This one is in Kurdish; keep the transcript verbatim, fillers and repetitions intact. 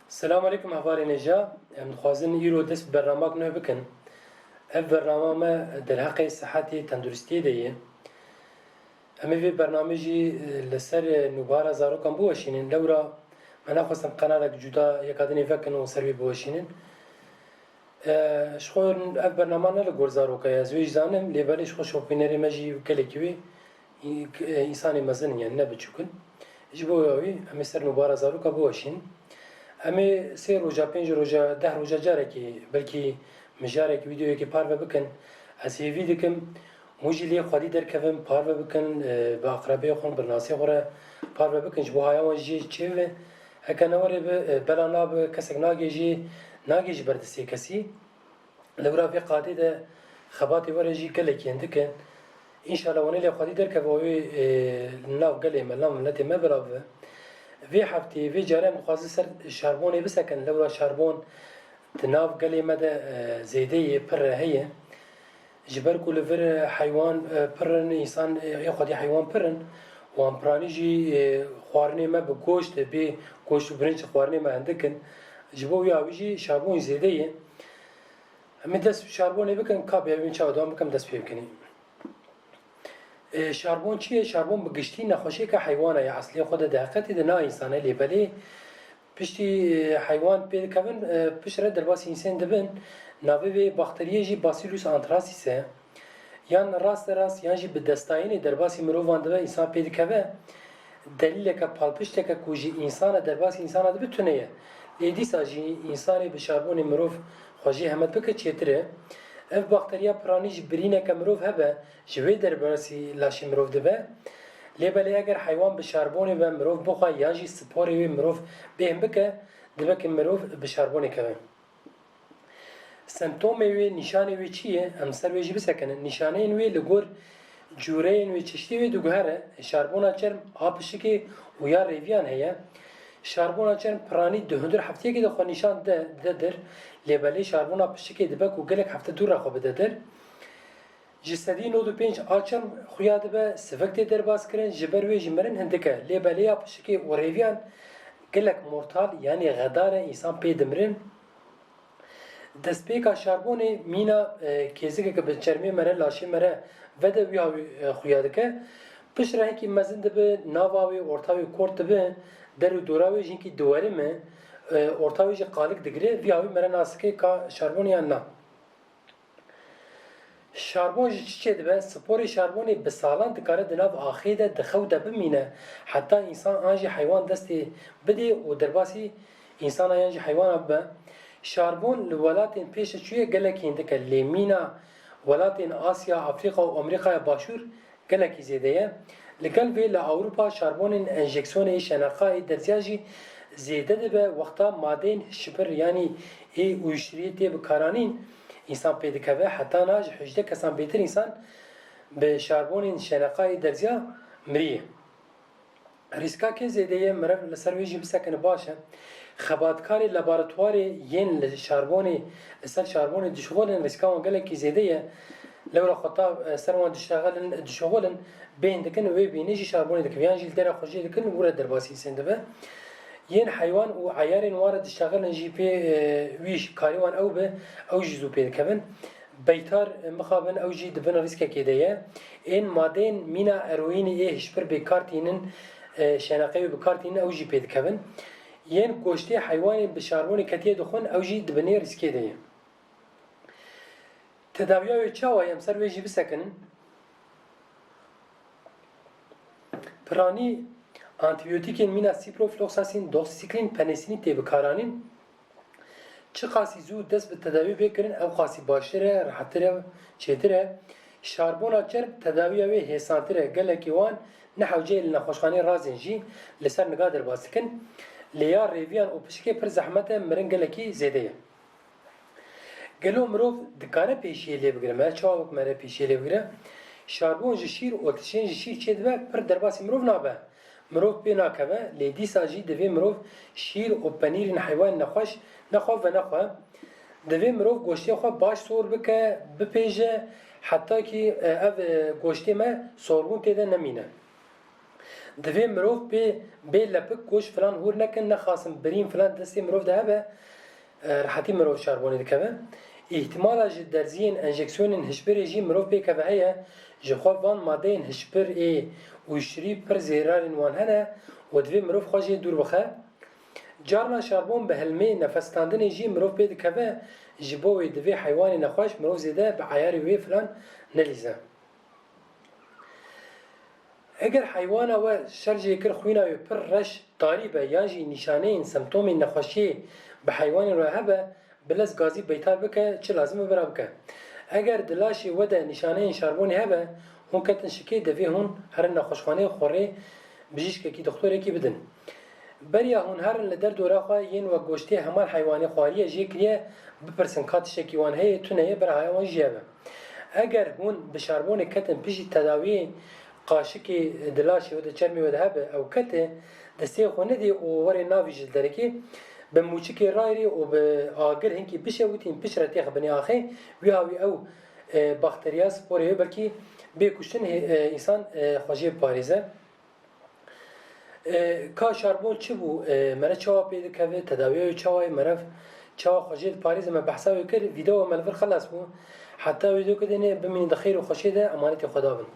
Selam aleykum hevalên hêja. Em dixwazin îro dest bi bernamek nû bikin. Ev bernama me derheqê sihetê, tenduristiyê de ye. Em ê vê bernamê jî, e, li ser, e, nûbara zarokan biweşînin. Lewra me naxwestin qenalek cuda yeka dinê vekin û ser wê biweşînin. E, ji xwe ev bernama ne li gor zaroka ye, ez wê jî zanim, lê belê ji xwe şopînerê me jî gelekî wê, î-, e, însanê mezin in, yani ne biçûk in. Ji bo wî em ê ser nûbara zaroka biweşînin. Em ê sê roja, pênc roja, deh roja carekê, belkî mijarekî, vîdeoyekê parve bikin. Ez hêvî dikim hûn jî lê xwedî derkevin, parve bikin, e, bi aqrebeyê xwe, bi nasê xwe re parve bikin. Ji bo haya wan jî çêbibe. Heke ne were bi, e, bela nabe, kesek nagihêje, nagihêje ber destê kesî. Lewra vê qadê de xebatê were jî gelekî hindik in. Înşallah wan ê lê xwedî derkeve û wê, e, li nav gelê me, nav miletê me belav bibe. Vê heftê, vê carê em dixwazin ser şarbonê bisekin. Lewra şarbon di nav gelê me de, e, zêde ye, pir e, heye. Ji ber ku li vir heywan, e, pir in, însan, e, ê xwedî heywan pir in. Wan piranî jî, e, xwarinê me bi goşt e, bê goşt û birinc xwarinê me hindik in. Ji bo wî awî jî şarbon zêde ye. Em ê dest bi şarbonê bikin, ka bê em çawa dewam bikin, dest pê bikin. E, şarbon çi ye? Şarbon bi giştî nexweşiyeke heywana ye. Eslê xwe de di heqetê de ne însan e, lê belê piştî, e, heywan pê dikevin, e, piştre derbasî însan dibin. Navê vê bakteriyê jî Bacillus anthracis e. Yan raste rast, yan jî bi destayînê derbasî mirovan dibe, însan pê dikeve. Delîleke, palpişteke ku ji însana derbasî însana dibe tune ye. Lê dîsa jî însanê bi şarbonê mirov xwe jê hemet bike çêtir e. Ev bakteriya piranî ji birîneke mirov hebe, ji wê derbasî laşê mirov dibe. Lê belê eger heywan bi şarbonê ve mirov bixwe yan jî sporê wê mirov bêhn bike, dibe ku mirov bi şarbonê keve. Semptomê wê, nîşanê wê çi ye? Em ser wê jî bisekinin. Nîşaneyên wê li gor cûreyên wê, çeşitê wê diguhere. Şarbona çerm a pişikê û ya rêviyan heye. Şarbona çerm piranî di hundir hefteyekê de xwe nîşan dide, dide dir. Lê belê şarbona pişikê dibe ku gelek hefte dû re xwe bide dir. Ji sedî nod û pênc a çerm xuya dibe, sivik tê derbas kirin, ji ber wê jî mirin hindik e. Lê belê ya pişikê û rêviyan gelek mortal, yanî xedar e, însan pê dimirin. Destpêka şarbonê mîna, e, kêzikeke bi çermê me re, laşê me re vede, wî hawî, e, xuya dike. Piştre hinkî mezin dibe, nava wê, orta wê kort dibe, der û dora wê jî hinkî diwerime, e, orta wê jî qalik digire, vî hawî me re nas dike ka şarbon e yan na. Şarbon ji çi çêdibe? Sporê şarbonê bi salan dikare di nav axê de, di xew de bimîne, heta însan an jî heywan destê bidê û derbasî însana yan jî heywana bibe. Şarbon li welatên pêşeçûyê gelekî hindik e, lê mîna welatên Asya, Afrîka û Amerîkaya Başûr gelekî zêde ye. Li gel vê li Ewropa şarbonên enjeksiyonê ê şeneqa ê derziya jî zêde dibe, wexta madeyên hişbir, yanî ê uyuştiriyê tê bikaranîn, însan pê dikeve, heta na ji hejdeh kesan bêtir însan bi şarbonên şeneqa ê derziya miriye. Rîska kê zêde ye, meriv li ser wê jî bisekine baş e. Xebatkarê laboratuwarê yên li şarbonê, li ser şarbonê dişixulin, rîska wan gelekî zêde ye. Lewra xwe ta, e, ser wan dişexilin, dişixulin, bêhn dikin wê bînê jî şarbonê dikin. Yan jî li dera xwe jê dikin, were derbasî sên dibe. Yên heywan û eyarên wan re dişexilin jî pê, e, wî jî karê wan ew be, ew jî zû pê dikevin. Beytar, e, mixabin, ew jî di bin rîskekê de ye. Ên madeyên mîna eroyînê ê hişbir bê kar tînin, e, şeneqeyê wê bi kar tînin, ew jî pê dikevin. Yên goştê heywanên bi şarbonê ketiye dixwin, ew jî di binê rîskê de ye. Tedawiya wê çawa ye? Em ser wê jî bisekinin. Piranî antîbiyotîkên mîna ciprofloxacin, doxycycline, penicillin tê bikaranîn. Çiqasî zû dest bi tedawî bê kirin, ew qasî baştir e, rehettir e, çêtir e. Şarbona çerm tedawiya wê hêsantir e. Gelekî wan ne hewce ye li nexweşxaneyê razên jî li ser niga derbas dikin. Lê ya rêviyan û pişikê pir zehmet e, mirin gelekî zêde ye. Gelo mirov dikare pêşiyê lê bigire? Me çawa wek mere pêşiyê lê bigire? Şarbon ji şîr û tiştên ji şîr çêdibe, pir derbasî mirov nabe. Mirov pê nakeve, lê dîsa jî divê mirov şîr û penîrên heywanên nexweş nexwe venexwe. Divê mirov goştê xwe baş sor bike, bipêje, heta kî, e, ev, e, goştê me sorbûn tê de nemîne. Divê mirov pê bê lepik, goş filan hûr nekin, nexasim birîn filan destê mirov de hebe, e, rehetî mirov şarbonê dikeve. Îhtimala ji derziyên enjeksiyonên hişbirê jî mirov pê keve heye, jixwe van madeyên hişbir ê ûşirî pir zêrarên wan hene û divê mirov xwe jê dûr bixe. Carna şarbon bi hilmê nefesstandinê jî mirov pê dikeve, ji bo wê divê heywanê nexweş mirov zêde bi eyarê wê filan nelîze. Eger heywana we şer jê kir, xwîna wê pir reş tarî be yan jî nîşaneyên semptomên nexweşiyê bi heywanên re hebe, bi lez gazî beytar bike, çi lazim e bira bike. Eger di laşê we de nîşaneyên şarbonê hebe, hûn ketin şikê, divê hûn herin nexweşxaneyê xwe rê bijîşkekî, doxtorekî bidin. Beriya hûn herin li derdora xwe yên wek goştê heman heywanê xwariye jê kiriye, bipirsin ka tiştekî wan heye, tune ye, bira haya wan jî hebe. Eger hûn bi şarbonê ketin piştî tedawiyê, qaşikê di laşê we de, çermê we de hebe, ew kete, destê xwe nedê û werê navî ji derekê, bi mûçikê rayirê û bi agir hinkî bişewitîn, piştre têxe binê axê, wî hawî ew, e, bakteriya, sporê wê belkî bê kuştin, hê-, e, însan, e, xwe jê biparêze. E, ka şarbon çi bû? E, mere çawa pê dikeve? Tedawiya wê çawa ye? Mere çawa xwe jê diparêze? Me behsa wê kir, vîdeoya me li vir xelas bû. Heta wîdeoyeke dî bimînin di xêr û xweşiyê de, emanetê Xweda bin.